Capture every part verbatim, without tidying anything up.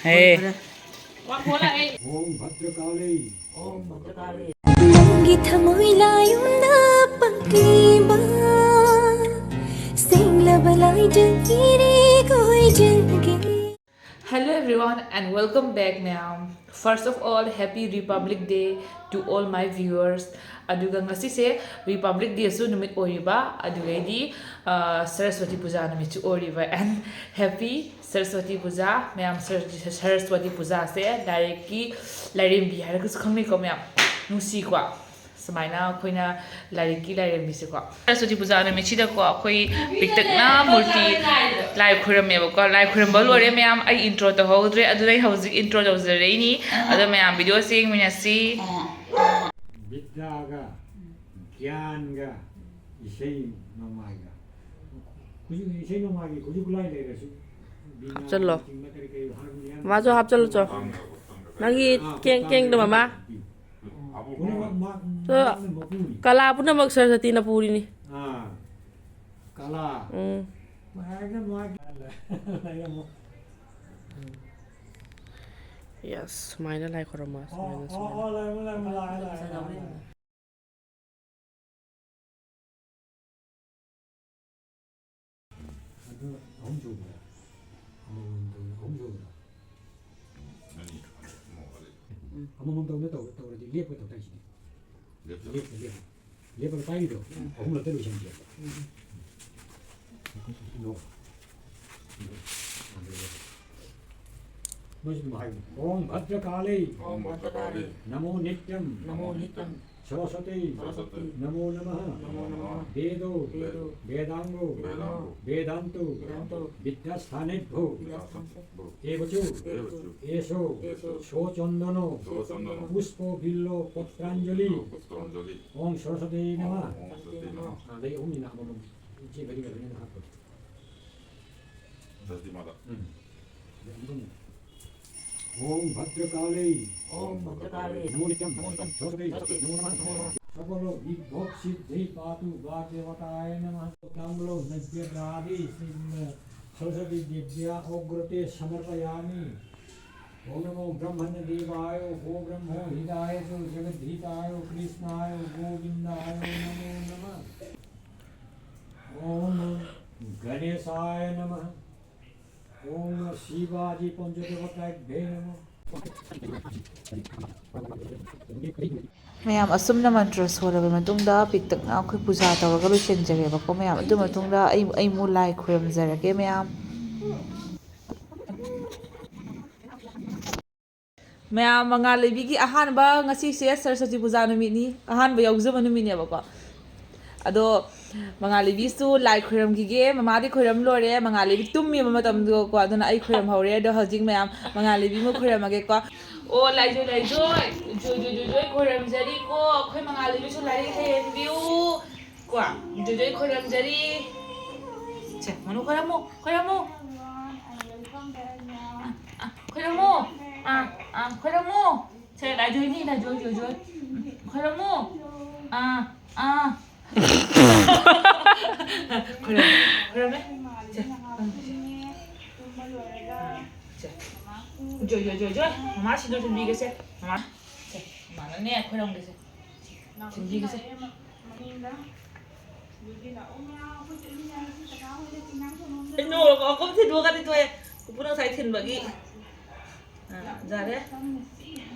ꯍꯦ꯫ ꯂꯣꯏꯈ꯭ꯔꯦ꯫ ꯋꯥ ꯈꯣꯠꯂ ꯑꯩ ॐ भद्रकाली ꯅꯪꯒꯤ ꯊꯃꯣꯏ ꯂꯥꯌꯨꯝꯗ ꯄꯪꯂꯤꯕ ꯁꯦꯡꯂꯕ ꯂꯥꯏꯖꯪ ꯏꯔꯦ ꯀꯣꯏꯖꯒꯦ꯫ Hello everyone and welcome back, ma'am. First of all, happy Republic Day to all my viewers. ꯑꯗꯨꯒ ꯉꯁꯤꯁꯦ Republic Dayꯁꯨ ꯅꯨꯃꯤꯠ ꯑꯣꯏꯔꯤꯕ, ꯑꯗꯨꯒꯩꯗꯤ ꯑ, ꯁꯔꯁ꯭ꯋꯇꯤ ꯄꯨꯖꯥ ꯅꯨꯃꯤꯠꯁꯨ ꯑꯣꯏꯔꯤꯕ, and happy ꯁꯔꯁ꯭ꯋꯇꯤ ꯄꯨꯖꯥ, ꯃꯌꯥꯝ꯫ ꯁꯔ- ꯁꯔꯁ꯭ꯋꯇꯤ ꯄꯨꯖꯥꯁꯦ ꯂꯥꯏꯔꯤꯛꯀꯤ ꯂꯥꯏꯔꯦꯝꯕꯤ ꯍꯥꯏꯔꯒꯁꯨ ꯈꯪꯅꯩꯀꯣ, ꯃꯌꯥꯝ꯫ ꯅꯨꯡꯁꯤꯀꯣ, ꯁꯨꯃꯥꯏꯅ ꯑꯩꯈꯣꯏꯅ ꯂꯥꯏꯔꯤꯛꯀꯤ ꯂꯥꯏꯔꯦꯝꯕꯤꯁꯦꯀꯣ꯫ ꯁꯔꯁ꯭ꯋꯇꯤ ꯄꯨꯖꯥ ꯅꯨꯃꯤꯠꯁꯤꯗꯀꯣ ꯑꯩꯈꯣꯏ ꯄꯤꯛꯇꯛꯅ ꯃꯨꯔꯇꯤ ꯂꯥꯏ ꯈꯣꯏꯔꯝꯃꯦꯕꯀꯣ꯫ ꯂꯥꯏ ꯈꯣꯏꯔꯝꯕ ꯂꯣꯏꯔꯦ ꯃꯌꯥꯝ, ꯑꯩ intro ꯇꯧꯍꯧꯗ꯭ꯔꯦ, ꯑꯗꯨꯅ ꯑꯩ ꯍꯧꯖꯤꯛ intro ꯇꯧꯖꯔꯛꯏꯅꯤ꯫ ꯑꯗꯣ ꯃꯌꯥꯝ, video ꯁꯦ ꯌꯦꯡꯃꯤꯟꯅꯁꯤ꯫ ꯕꯤꯗ꯭ꯌꯥꯒ ꯒ꯭ꯌꯥꯟꯒ ꯏꯁꯩ ꯅꯣꯡꯃꯥꯏꯒ ꯈꯨꯠꯁꯨ ꯏꯁꯩ ꯅꯣꯡꯃꯥꯏꯒꯤ ꯈꯨꯠꯁꯨ ꯈꯨꯠꯂꯥꯏ ꯂꯩꯔꯁꯨ ꯕꯤꯅꯥ ꯍꯥꯞꯆꯜꯂꯣ꯫ ꯆꯤꯡꯕ ꯀꯔꯤ ꯀꯔꯤ harmonium ꯃꯥꯁꯨ ꯍꯥꯞꯆꯜꯂꯨ ꯆꯣ꯫ ꯅꯪꯒꯤ ꯀꯦꯡ ꯀꯦꯡꯗꯣ ꯃꯃꯥ꯫ ꯄꯨꯝꯅꯃꯛ ꯃꯥ ꯆꯣ꯫ ꯃꯥꯅ ꯃꯄꯨꯅꯤ꯫ ꯀꯂꯥ ꯄꯨꯝꯅꯃꯛ ꯁꯔꯁ꯭ꯋꯇꯤꯅ ꯄꯨꯔꯤꯅꯤ꯫ ꯑꯥ ꯀꯂꯥ ꯎꯝ꯫ ꯃꯥꯒ ꯃꯥꯒ ꯂꯩꯔꯝꯃꯣ꯫ Yes, ꯁꯨꯃꯥꯏꯅ ꯂꯥꯏ ꯈꯣꯏꯔꯝꯃꯣ꯫ ꯑꯣ ꯁꯨꯃꯥꯏꯅ ꯑꯣ ꯁꯨꯃꯥꯏꯅ꯫ ꯑꯣ ꯂꯩꯔꯝꯃꯣ ꯂꯩꯔꯝꯃꯣ ꯂꯥꯛꯑꯦ ꯂꯥꯛꯑꯦ ꯂꯥꯛꯑꯦ꯫ ꯑꯗꯨ ꯑꯍꯨꯝ ꯁꯨꯕꯗ ꯑꯃꯃꯝ ꯇꯧꯅ ꯑꯍꯨꯝ ꯁꯨꯕꯗ ꯑꯃꯃꯝ ꯇꯧꯅ ꯇꯧ- ꯇꯧꯔꯗꯤ ꯂꯦꯞꯄ ꯇꯧ ꯇꯥꯏꯁꯤꯗꯤ꯫ ꯂꯦꯞꯄ ꯂꯦꯞꯄ ꯂꯦꯞꯄꯒ ꯄꯥꯏꯔꯤꯗꯣ ꯑꯍꯨꯝꯂꯛꯇ ꯂꯣꯏꯁꯟꯁꯦ꯫ ꯅꯣ꯫ ꯅꯣꯏꯁꯨ ꯑꯗꯨꯝ ꯍꯥꯏꯌꯨ꯫ ॐ भद्रकाली ॐ भद्रकाली नमो नित्यं नमो नित्यं सरस्वती सरस्वती नमो नमः। नमो नमः वेदो वेदो वेदांगो वेदांगो वेदांतो वेदांतो विद्यास्थानेभ्यो विद्यास्थानेभ्यो एवचो एवचो एषो एषो सोचंदनो सोचंदनो पुष्पो बिल्लो पत्रांजलि। पुष्पांजलि ॐ सरस्वती नमः। ॐ सरस्वती नमः ꯑꯗꯩ ꯑꯍꯨꯝꯅꯤꯅ ꯑꯃꯃꯝ ꯏꯆꯦ ꯘꯔꯤ ꯘꯔꯤ ꯍꯥꯞꯄꯣ꯫ सरस्वती माता ॐ भद्रकाली ॐ भद्रकाली नमो नित्यं सरस्वती नमो नमः। सकल विभव सिद्धि पातु वाग्देवताय नमः। तांबूलं नैवेद्यादि सरस्वती देव्या अग्रते समर्पयामि। ॐ नमो ब्रह्मण्यदेवाय गो ब्रह्मो हिताय च जगद्धिताय कृष्णाय गोविन्दाय नमो नमः। ॐ गणेशाय नमः। ॐ शिवाजी पञ्चदेवताभ्ये नमः। ꯃꯌꯥꯝ ꯑꯁꯨꯝꯅ ꯃꯟꯇ꯭ꯔ ꯁꯣꯜꯂꯕ ꯃꯇꯨꯡꯗ ꯄꯤꯛꯇꯛꯅ ꯑꯩꯈꯣꯏ ꯄꯨꯖꯥ ꯇꯧꯔꯒ ꯂꯣꯏꯁꯤꯟꯖꯔꯦꯕꯀꯣ ꯃꯌꯥꯝ꯫ ꯑꯗꯨ ꯃꯇꯨꯡꯗ ꯑꯩ ꯑꯩ ꯑꯃꯨꯛ ꯂꯥꯏ ꯈꯣꯏꯔꯝꯖꯔꯒꯦ ꯃꯌꯥꯝ꯫ ꯃꯌꯥꯝ, ꯃꯉꯥꯜ ꯂꯩꯕꯤꯒꯤ ꯑꯍꯥꯟꯕ, ꯉꯁꯤꯁꯦ ꯁꯔꯁ꯭ꯋꯇꯤ ꯄꯨꯖꯥ ꯅꯨꯃꯤꯠꯅꯤ, ꯑꯍꯥꯟꯕ ꯌꯥꯎꯖꯕ ꯅꯨꯃꯤꯠꯅꯦꯕꯀꯣ꯫ ꯑꯗꯣ ꯃꯉꯥꯜ ꯂꯩꯕꯤꯁꯨ ꯂꯥꯏ ꯈꯣꯏꯔꯝꯈꯤꯒꯦ꯫ ꯃꯃꯥꯗꯤ ꯈꯣꯏꯔꯝ ꯂꯣꯏꯔꯦ, ꯃꯉꯥꯜ ꯂꯩꯕꯤ ꯇꯨꯝꯃꯤꯕ ꯃꯇꯝꯗꯨꯒꯀꯣ꯫ ꯑꯗꯨꯅ ꯑꯩ ꯈꯣꯏꯔꯝꯍꯧꯔꯦ꯫ ꯑꯗꯣ ꯍꯧꯖꯤꯛ ꯃꯌꯥꯝ ꯃꯉꯥꯜ ꯂꯩꯕꯤ ꯑꯃ ꯈꯣꯏꯔꯝꯃꯒꯦꯀꯣ꯫ ꯑꯣ ꯂꯥꯏꯖꯣꯏ, ꯂꯥꯏꯖꯣꯏ, ꯖꯣꯏ ꯖꯣꯏ ꯖꯣꯏ ꯖꯣꯏ ꯈꯣꯏꯔꯝꯖꯔꯤꯀꯣ꯫ ꯑꯩꯈꯣꯏ ꯃꯉꯥꯜ ꯂꯩꯕꯤꯁꯨ ꯂꯥꯏꯔꯤꯛ ꯍꯩꯍꯟꯕꯤꯌꯨ ꯀꯣ꯫ ꯖꯣꯏ ꯖꯣꯏ ꯈꯣꯏꯔꯝꯖꯔꯤ꯫ ꯁꯦ, ꯃꯅꯨ ꯈꯣꯏꯔꯝꯃꯨ, ꯈꯣꯏꯔꯝꯃꯨ꯫ ꯑ, ꯑ, ꯈꯣꯏꯔꯝꯃꯨ꯫ ꯑ, ꯑ, ꯈꯣꯏꯔꯝꯃꯨ꯫ ꯁꯦ, ꯂꯥꯏꯖꯣꯏꯅꯤ, ꯂꯥꯏꯖꯣꯏ, ꯖꯣꯏ ꯖꯣꯏ꯫ ꯈꯣꯏꯔꯝꯃꯨ꯫ ꯑ, ꯑ꯫ ꯈꯣꯏꯔꯝ-, ꯈꯣꯏꯔꯝꯃꯦ꯫ ꯁꯦ, ꯁꯦ꯫ ꯖꯣꯏ, ꯖꯣꯏ, ꯖꯣꯏ, ꯖꯣꯏ꯫ ꯃꯃꯥ ꯁꯤꯗꯣ ꯊꯤꯟꯕꯤꯒꯦꯁꯦ꯫ ꯃꯃꯥ꯫ ꯁꯦ, ꯃꯃꯥꯅꯅꯦ ꯈꯣꯏꯔꯝꯒꯦꯁꯦ꯫ ꯊꯤꯟꯕꯤꯒꯦꯁꯦ꯫ ꯀꯩꯅꯣ, ꯑꯩꯈꯣꯏ ꯊꯤꯟꯗꯣꯛꯑꯒꯗꯤ ꯊꯣꯛꯑꯦ꯫ ꯄꯨꯄꯨꯅ ꯉꯁꯥꯏ ꯊꯤꯟꯕꯒꯤ꯫ ꯑ, ꯌꯥꯔꯦ꯫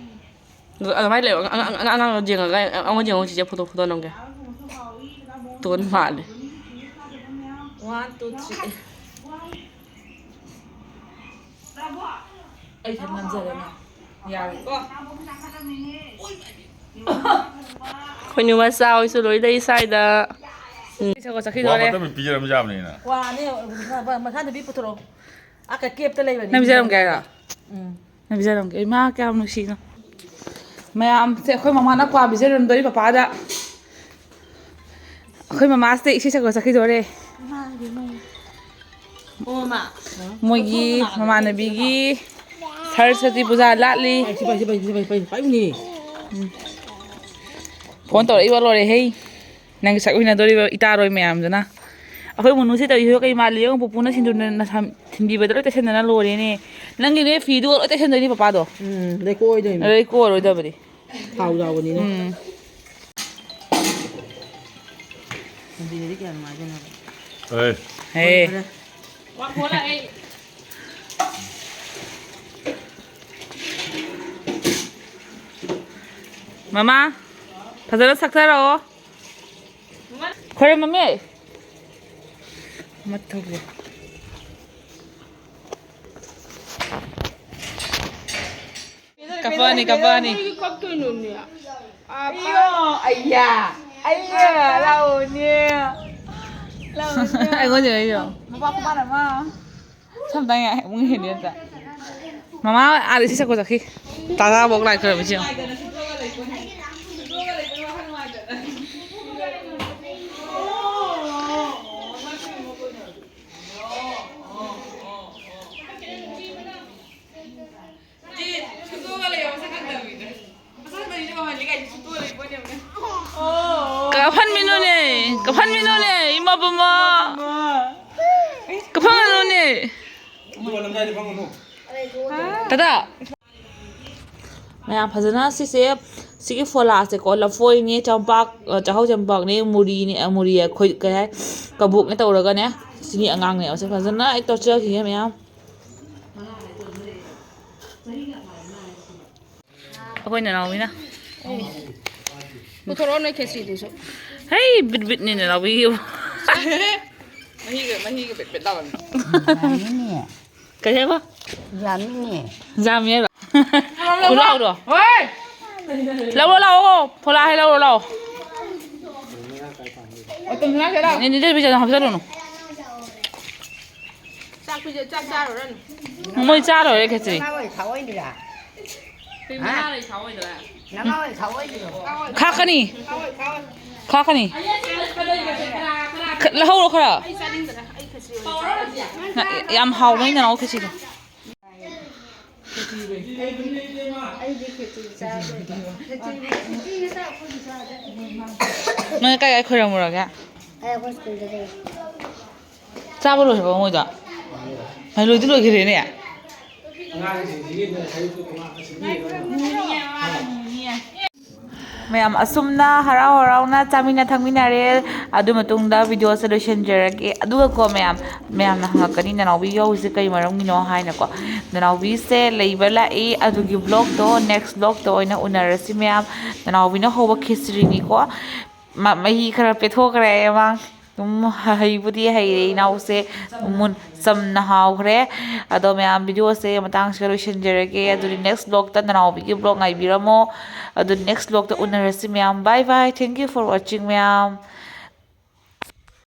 ꯑꯗꯨꯃꯥꯏꯅ ꯂꯩꯌꯣ꯫ ꯑꯉꯥꯡ, ꯑꯉꯥꯡ, ꯑꯉꯥꯡ ꯌꯦꯡꯉꯒ ꯑꯃ ꯌꯦꯡꯉꯣ ꯆꯤꯆꯦ, ꯐꯣꯇꯣ, ꯐꯣꯇꯣ ꯅꯝꯒꯦ꯫ ꯇꯣꯟ ꯃꯥꯜꯂꯦ꯫ One, two, three. ꯑꯩ ꯈꯔ ꯅꯝꯖꯔꯦꯅꯦ꯫ ꯌꯥꯔꯦꯀꯣ? ꯈꯣꯏꯅꯨ ꯃꯆꯥ ꯍꯣꯏꯁꯨ ꯂꯣꯏ ꯂꯩ ꯁ꯭ꯋꯥꯏꯗ꯫ ꯎꯝ꯫ ꯆꯠꯈꯤꯗꯣꯔꯦ꯫ ꯋꯥ ꯐꯠꯇꯕ ꯄꯤꯖꯔꯝ ꯌꯥꯕꯅꯤꯅ꯫ ꯋꯥꯅꯦ, ꯃꯁꯥꯗꯨꯕꯤ ꯄꯨꯊꯣꯔꯛꯑꯣ꯫ ꯑꯥ, ꯀꯦꯞꯇ ꯂꯩꯕꯅꯤ꯫ ꯅꯝꯖꯔꯝꯒꯦ ꯍꯥꯏꯔꯣ? ꯎꯝ꯫ ꯅꯝꯖꯔꯝꯒꯦ꯫ ꯏꯃꯥ, ꯀꯌꯥꯝ ꯅꯨꯡꯁꯤꯅꯣ꯫ ꯃꯌꯥꯝꯁꯦ ꯑꯩꯈꯣꯏ ꯃꯃꯥꯅ ꯀ꯭ꯋꯥ ꯄꯤꯖꯔꯝꯗꯣꯔꯤ ꯄꯄꯥꯗ꯫ ꯑꯩꯈꯣꯏ ꯃꯃꯥꯁꯦ ꯏꯁꯩ ꯁꯛꯄ ꯆꯠꯈꯤꯗꯣꯔꯦ꯫ ꯃꯣꯏꯒꯤ ꯃꯃꯥꯟꯅꯕꯤꯒꯤ ꯁꯔꯁ꯭ꯋꯇꯤ ꯄꯨꯖꯥ ꯂꯥꯠꯂꯤ꯫ ꯄꯥꯏ, ꯁꯤ ꯄꯥꯏ, ꯁꯤ ꯄꯥꯏ, ꯁꯤ ꯄꯥꯏ, ꯄꯥꯏ, ꯄꯥꯏꯕꯅꯤ꯫ ꯎꯝ꯫ ꯐꯣꯟ ꯇꯧꯔꯛꯏꯕ ꯂꯣꯏꯔꯦ ꯍꯦ꯫ ꯅꯪꯒꯤ ꯁꯛ ꯎꯏꯅꯗꯣꯔꯤꯕ ꯏꯇꯥꯔꯣꯏ ꯃꯌꯥꯝꯗꯨꯅ꯫ ꯑꯩꯈꯣꯏ ꯃꯨꯅꯨꯁꯦ ꯇꯧꯔꯤꯁꯤꯕꯨ ꯀꯩ ꯃꯥꯜꯂꯤ ꯌꯦꯡꯉꯨ, ꯄꯨꯄꯨꯅ ꯁꯤꯟꯗꯨꯔꯅ ꯅꯁꯝ ꯊꯤꯟꯕꯤꯕꯗ ꯂꯣꯏ ꯇꯩꯁꯟꯗꯅ ꯂꯣꯏꯔꯦꯅꯦ꯫ ꯅꯪꯒꯤꯅꯦ ꯐꯤꯗꯨꯒ ꯂꯣꯏ ꯇꯩꯁꯟꯗꯣꯏꯅꯤ ꯄꯄꯥꯗꯣ꯫ ꯎꯝ, ꯂꯩꯀꯣꯏꯗꯣꯏꯅꯤ꯫ ꯂꯩꯀꯣ ꯑꯣꯏꯔꯣꯏꯗꯕꯅꯤ꯫ ꯊꯥꯎ ꯌꯥꯎꯕꯅꯤꯅ꯫ ꯎꯝ꯫ ꯁꯟꯗꯤꯅꯗꯤ ꯀꯌꯥ ꯅꯨꯡꯉꯥꯏꯗꯣꯏꯅꯣ? ꯑꯦ꯫ ꯍꯦ꯫ ꯐꯔꯦ꯫ ꯃꯃꯥ, ꯐꯖꯅ ꯁꯛꯆꯔꯛꯑꯣ꯫ ꯈꯣꯏꯔꯝꯃꯝꯃꯦ꯫ ꯑꯃ ꯇꯧꯒꯦ꯫ ꯀꯞꯄꯛꯑꯅꯤ, ꯀꯞꯄꯛꯑꯅꯤ꯫ ꯀꯞꯇꯣꯏꯅꯣꯅꯦ? ꯑꯩꯌꯥ, ꯑꯩꯌꯥ, ꯂꯥꯛꯑꯣꯅꯦ꯫ ꯂꯥꯛꯑꯣꯅꯦ꯫ ꯑꯩꯉꯣꯟꯗ ꯑꯩꯁꯨ꯫ ꯃꯄꯥ ꯈꯨꯄꯥꯟ ꯑꯃ꯫ ꯁꯝꯇꯪ ꯌꯥꯏ, ꯑꯃꯨꯛ ꯍꯦꯟꯅ ꯅꯠꯇ꯭ꯔꯥ? ꯃꯃꯥ ꯑꯥꯗ ꯏꯁꯩ ꯁꯛꯄ ꯆꯠꯈꯤ꯫ ꯇꯥꯇꯥꯕꯣꯛ ꯂꯥꯏ ꯈꯣꯏꯔꯝꯕ ꯆꯦ꯫ ꯀꯥꯞꯍꯟꯃꯤꯅꯨꯅꯦ, ꯀꯥꯞꯍꯟꯃꯤꯅꯨꯅꯦ, ꯏꯃꯥ ꯕꯃꯥ꯫ ꯀꯥꯞꯍꯟꯒꯅꯨꯅꯦ꯫ ꯇꯥꯇꯥ꯫ ꯃꯌꯥꯝ ꯐꯖꯅ ꯁꯤꯁꯦ, ꯁꯤꯒꯤ ꯐꯣꯂꯥꯁꯦꯀꯣ, ꯂꯐꯣꯏꯅꯦ, ꯆꯝꯄꯥꯛ, ꯑ, ꯆꯥꯛꯍꯧ ꯆꯝꯄꯥꯛꯅꯦ, ꯃꯨꯔꯤꯅꯦ, ꯑ, ꯃꯨꯔꯤ, ꯑꯩꯈꯣꯏ ꯀꯩ ꯍꯥꯏ, ꯀꯕꯣꯛꯅꯦ ꯇꯧꯔꯒꯅꯦ, ꯆꯤꯅꯤ ꯑꯉꯥꯡꯅꯦ꯫ ꯑꯁꯤ ꯐꯖꯅ ꯑꯩ ꯇꯣꯠꯆꯈꯤꯒꯦ ꯃꯌꯥꯝ꯫ ꯑꯩꯈꯣꯏ ꯅꯅꯥꯎꯕꯤꯅ꯫ ꯄꯨꯊꯣꯔꯛꯑꯣ ꯅꯣꯏ ꯈꯦꯆꯤꯗꯨꯁꯨ꯫ ꯍꯩ, ꯕꯤꯠ ꯕꯤꯠꯅꯤꯅꯦ ꯅꯅꯥꯎꯕꯤꯒꯤꯕꯨ꯫ ꯃꯍꯤꯒ, ꯃꯍꯤꯒ ꯕꯤꯠ ꯕꯤꯠ ꯂꯥꯎꯔꯝꯃꯤ꯫ ꯌꯥꯝꯃꯤꯅꯦ꯫ ꯀꯩ ꯍꯥꯏꯕ? ꯌꯥꯝꯃꯤꯅꯦ꯫ ꯌꯥꯝꯃꯤ ꯍꯥꯏꯕ? ꯈꯨꯂꯥꯎꯗꯣ꯫ ꯍꯣꯏ꯫ ꯂꯧꯔꯣ ꯂꯥꯛꯑꯣ꯫ ꯐꯣꯂꯥ ꯍꯩ ꯂꯧꯔꯣ ꯂꯥꯛꯑꯣ꯫ ꯅꯦ, ꯅꯦ, ꯅꯦ, ꯕꯤꯖꯥꯗ ꯍꯥꯞꯆꯜꯂꯨꯅꯨ꯫ ꯆꯥꯛ ꯄꯤꯖ-, ꯆꯥꯛ ꯆꯥꯔꯨꯔꯅꯨ꯫ ꯃꯣꯏ ꯆꯥꯔꯣꯏꯔꯦ ꯈꯦꯆ꯭ꯔꯤ꯫ ꯅꯃꯥ ꯍꯣꯏ ꯈꯥꯛꯑꯣꯏꯗ꯭ꯔꯥ? ꯍꯥ? ꯅꯃꯥ ꯍꯣꯏ ꯈꯥꯛꯑꯣꯏꯗ꯭ꯔꯣ? ꯈꯥꯛꯀꯅꯤ꯫ ꯈꯥꯛꯀꯅꯤ꯫ ꯈ-, ꯂꯧꯍꯧꯔꯣ ꯈꯔ꯫ ꯌꯥꯝ ꯍꯥꯎꯕꯅꯤ ꯅꯅꯥꯎ ꯈꯦꯆ꯭ꯔꯤꯗꯣ꯫ ꯑꯩꯗꯤ ꯈꯦꯆ꯭ꯔꯤ ꯆꯥꯗꯦꯕ꯫ ꯈꯦꯆ꯭ꯔꯤꯕꯨ, ꯈꯦꯆ꯭ꯔꯤ ꯉꯁꯥꯏ ꯑꯩꯈꯣꯏꯁꯨ ꯆꯥꯗꯦ꯫ ꯅꯣꯏ ꯀꯥꯏ ꯀꯥꯏ ꯈꯣꯏꯔꯝꯃꯨꯔꯒꯦ? ꯑꯩ ꯑꯩꯈꯣꯏ ꯁ꯭ꯀꯨꯜꯗ ꯂꯩ꯫ ꯆꯥꯕ ꯂꯣꯏꯈ꯭ꯔꯕ ꯃꯣꯏꯗꯣ? ꯃꯥ ꯂꯣꯏꯗꯤ ꯂꯣꯏꯈ꯭ꯔꯦꯅꯦ꯫ ꯃꯌꯥꯝ ꯑꯁꯨꯝꯅ ꯍꯔꯥꯎ ꯍꯔꯥꯎꯅ ꯆꯥꯃꯤꯟꯅ ꯊꯛꯃꯤꯟꯅꯔꯦ꯫ ꯑꯗꯨ ꯃꯇꯨꯡꯗ ꯚꯤꯗꯤꯑꯣꯁꯦ ꯂꯣꯏꯁꯤꯟꯖꯔꯒꯦ꯫ ꯑꯗꯨꯒꯀꯣ ꯃꯌꯥꯝ, ꯃꯌꯥꯝꯅ ꯍꯪꯉꯛꯀꯅꯤ, "ꯅꯅꯥꯎꯕꯤ ꯌꯧꯔꯤꯁꯦ ꯀꯩ ꯃꯔꯝꯒꯤꯅꯣ?" ꯍꯥꯏꯅꯀꯣ꯫ ꯅꯅꯥꯎꯕꯤꯁꯦ ꯂꯩꯕ ꯂꯥꯛꯏ꯫ ꯑꯗꯨꯒꯤ ꯕ꯭ꯂꯣꯛꯇꯣ ꯅꯦꯛꯁ ꯕ꯭ꯂꯣꯛꯇ ꯑꯣꯏꯅ ꯎꯅꯔꯁꯤ ꯃꯌꯥꯝ꯫ ꯅꯅꯥꯎꯕꯤꯅ ꯍꯧꯕ ꯈꯦꯆ꯭ꯔꯤꯅꯤꯀꯣ꯫ ꯃ-, ꯃꯍꯤ ꯈꯔ ꯄꯦꯊꯣꯛꯈ꯭ꯔꯦ ꯃꯥ꯫ ꯑꯗꯨꯝ ꯍꯩꯕꯨꯗꯤ ꯍꯩꯔꯦ ꯏꯅꯥꯎꯁꯦ꯫ ꯃꯨꯟ-, ꯆꯝꯅ ꯍꯥꯎꯈ꯭ꯔꯦ꯫ ꯑꯗꯣ ꯃꯌꯥꯝ, ꯚꯤꯗꯤꯑꯣꯁꯦ ꯃꯇꯥꯡꯁꯤꯗ ꯂꯣꯏꯁꯤꯟꯖꯔꯒꯦ꯫ ꯑꯗꯨꯗꯤ ꯅꯦꯛꯁ ꯕ꯭ꯂꯣꯛꯇ ꯅꯅꯥꯎꯕꯤꯒꯤ ꯕ꯭ꯂꯣꯛ ꯉꯥꯏꯕꯤꯔꯝꯃꯣ꯫ ꯑꯗꯨ ꯅꯦꯛꯁ ꯕ꯭ꯂꯣꯛꯇ ꯎꯅꯔꯁꯤ ꯃꯌꯥꯝ꯫ Bye bye. Thank you for watching ꯃꯌꯥꯝ꯫